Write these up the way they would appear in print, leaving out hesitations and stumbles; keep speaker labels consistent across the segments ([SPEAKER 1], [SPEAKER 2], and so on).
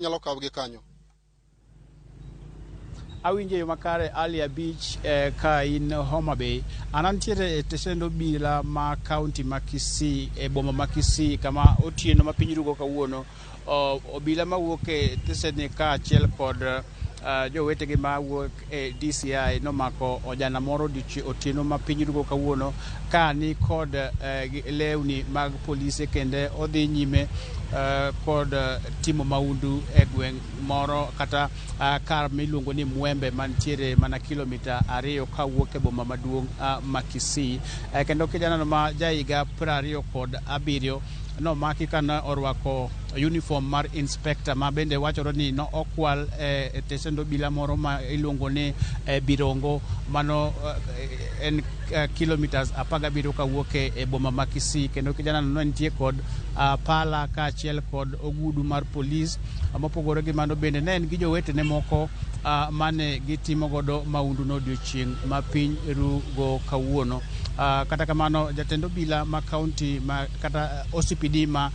[SPEAKER 1] Nyalo kawgi kanyo.
[SPEAKER 2] Awinjo e yo makare Ali Abich ka in Homa Bay. An antiere e tesend obila ma kaunti ma Kisii e boma ma Kisii kama otieno ma piny rugo kawuono. Obila mawuok e tesendni kaachiel kod jowetegi mawuok e DCI nomako ojana moro otieno ma piny rugo kawuono ka ni kod lewni mag polise kendo odhi nyime kod timo maundu e gweng' moro kata kar miluongo ni Mwembe mantiere mana kilomita 2 kawuok e boma maduong' ma Kisii. Kendo kijanano ma jahiga 27 nomaki kane orwako uniform mar inspector ma bende wachore ni no okwal e tesend obila moro ma iluongo ni Birongo. Mano en kilometers 17 kawuok e boma ma Kisii. Kendo kijanano ne nitie kod pala kaachiel kod ogudu mar polis. Mopogore gi mano bende ne en gi jowetene moko mane gitimo godo maundu no odiochieng' ma piny rugo kawuono. Kata kamano jatend obila ma kaunti ma kata OCPD ma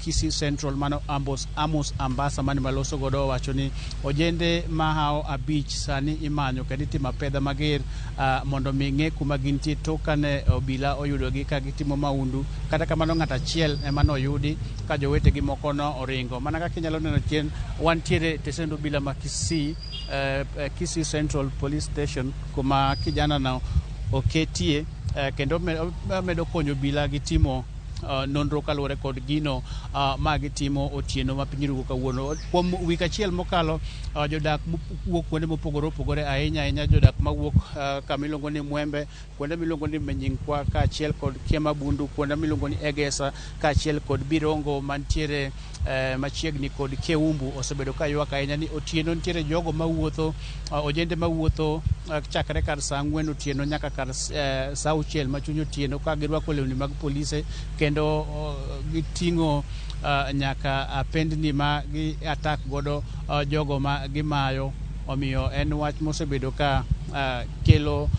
[SPEAKER 2] Kisii Central mano Amos Ambasa mane maloso godo owacho ni ojende mahawo 5 sani imanyo kendo itimo apedha mager mondo mi ng'e kuma gintie tok kane obila oyudogi ka gitimo maundu. Kata kamano ng'at achiel ema noyudi ka jowetegi moko no oringo. Mana kaka inyalo neno chien, wantiere e tesend obila ma Kisii, Kisii Central Police Station kuma kijana no oketie, kendo omedo konyo obila gi timo nonro kaluwore kod gino ma gitimo otieno ma piny rugo kawuono. Kuom wik achiel mokalo, jodak mowuok kuonde mopogore opogore, ahinya ahinya jodak mawuok kama iluongo ni Mwembe, kuonde miluongo ni Menyinkwa kaachiel kod Kiamabundu, kuonde miluongo ni Egesa kaachiel kod Birongo mantiere machiegni kod Keumbu osebedo ka ywak ahinya ni otieno nitiere jogo mawuotho, ojende mawuotho chakre kar saa 4 otieno nyaka kar saa 6 machuny otieno ka girwako lewni mag polise kendo giting'o nyaka apendni ma gi attack godo jogo ma gimayo. Omiyo en wach mosebedo ka kelo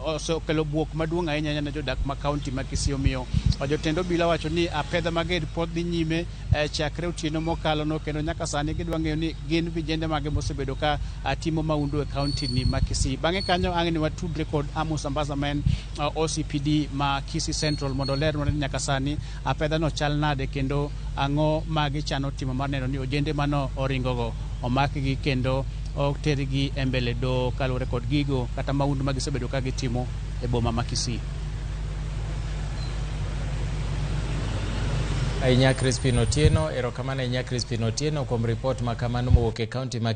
[SPEAKER 2] osekelo buok maduong' ahinya ne jodak ma kaunti ma Kisii. Omiyo jotend obila wacho ni apedha mager pod dhi nyime chakre otieno mokalo no, kendo nyaka sani gidwa ng'eyo ni gin vijende mage mosebedo ka timo maundu e kaunti ni ma Kisii. Bang'e kanyo ang' ni watudre kod Amos Ambasa ma en OCPD ma Kisii Central mondo olernwa ni nyaka sani apedha no chal nade kendo ang'o ma gichano timo mar neno ni ojende mano oringogo omakgi kendo otergi e mbele doho kaluwore kod gigo kata maundu ma gisebedo ka gitimo e boma ma Kisii.
[SPEAKER 3] Ahinya Crispin Otieno, erokamano ahinya Crispin Otieno kuom ripot ma kamano mowuok e kaunti ma